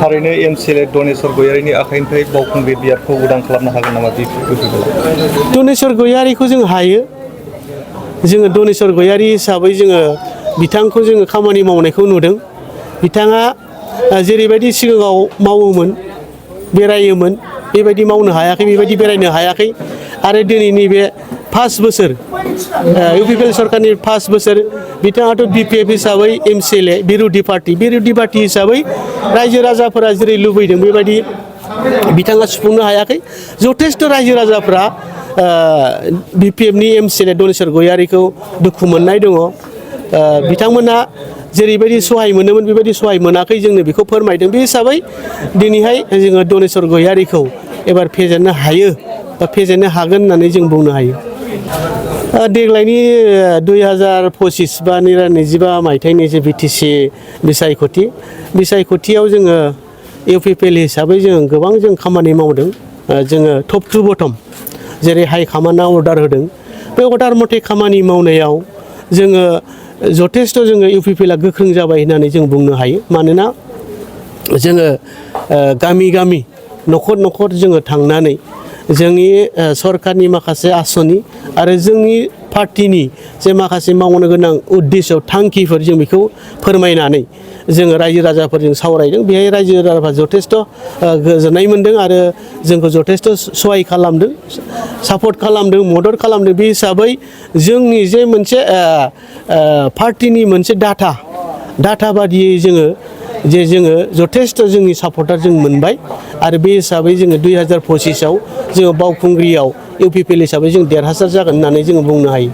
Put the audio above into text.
थारैनो एमस एलए दनेश्वर गयारिनि आखाइनिफ्राय बावखुंग्रि बियादखौ उदां खालामनो हागोन नामा दनेश्वर गयारिखौ जों हायो जोङो दनेश्वर गयारि हिसाबै जोङो बिथांखौ जोङो खामानि मावनायखौ नुदों बिथाङा जेरैबायदि सिगाङाव मावोमोन बेरायोमोन बेबायदि मावनो हायाखै बेबायदि बेरायनो हायाखै आरो दिनैनि बे 5 बोसोर इउपिपिएल सरकारनि 5 बोसोर बिथाङाथ' बिपिएफ हिसाबै एमस एलए बिरोधी पार्टी हिसाबै रायजो राजाफोरा जेरै लुबैदों बेबायदि बिथाङा सुफुंनो हायाखै जथेस्थ' रायजो राजाफ्रा बिपिएफनि एमस एलए दनेश्वर गयारिखौ दुखु मोननाय दङ बिथांमोना जेरैबायदि सहाय मोनोमोन बेबायदि सहाय मोनाखै जोंनो बेखौ फोरमायदों बे हिसाबै दिनैहाय जोङो दनेश्वर गयारिखौ एबार फेजेननो हायो बा फेजेननो हागोन होननानै जों बुंनो हायो देग्लायनि 2025 बा 2025 मायथाइनि जे बिटिसि बिसायख'थियाव जोङो इउपिपिएल हिसाबै जों गोबां खामानि मावदों जोङो टप टु बटम जेरै हाइ कामान्डआ अर्डार होदों बे अर्डार मथे खामानि मावनायाव जोङो जथेस्थ' जोङो इउपिपिएलआ गोख्रों जाबाय होननानै जों बुंनो हायो मानोना जोङो गामि गामि न'खर न'खर जोङो थांनानै जोंनि सरकारनि माखासे आसनि आरो जोंनि पार्टिनि जे माखासे मावनो गोनां उद्देश्य थांखिफोर जों बेखौ फोरमायनानै जोङो रायजो राजाफोरजों सावरायदों बेहाय रायजो राजाफोरा जथेस्थ' गोजोननाय मोनदों आरो जोंखौ जथेस्थ' सहाय खालामदों सापर्ट खालामदों मदद खालामदों बे हिसाबै जोंनि जे मोनसे पार्टिनि मोनसे डाटा बादियै जोङो जथेस्थ' जोंनि सापर्टार जों मोनबाय आरो बे हिसाबै जोङो 2025 आव जोङो बावखुंग्रियाव इउपिपिएल हिसाबै जों देरहासार जागोन होननानै जोङो बुंनो हायो।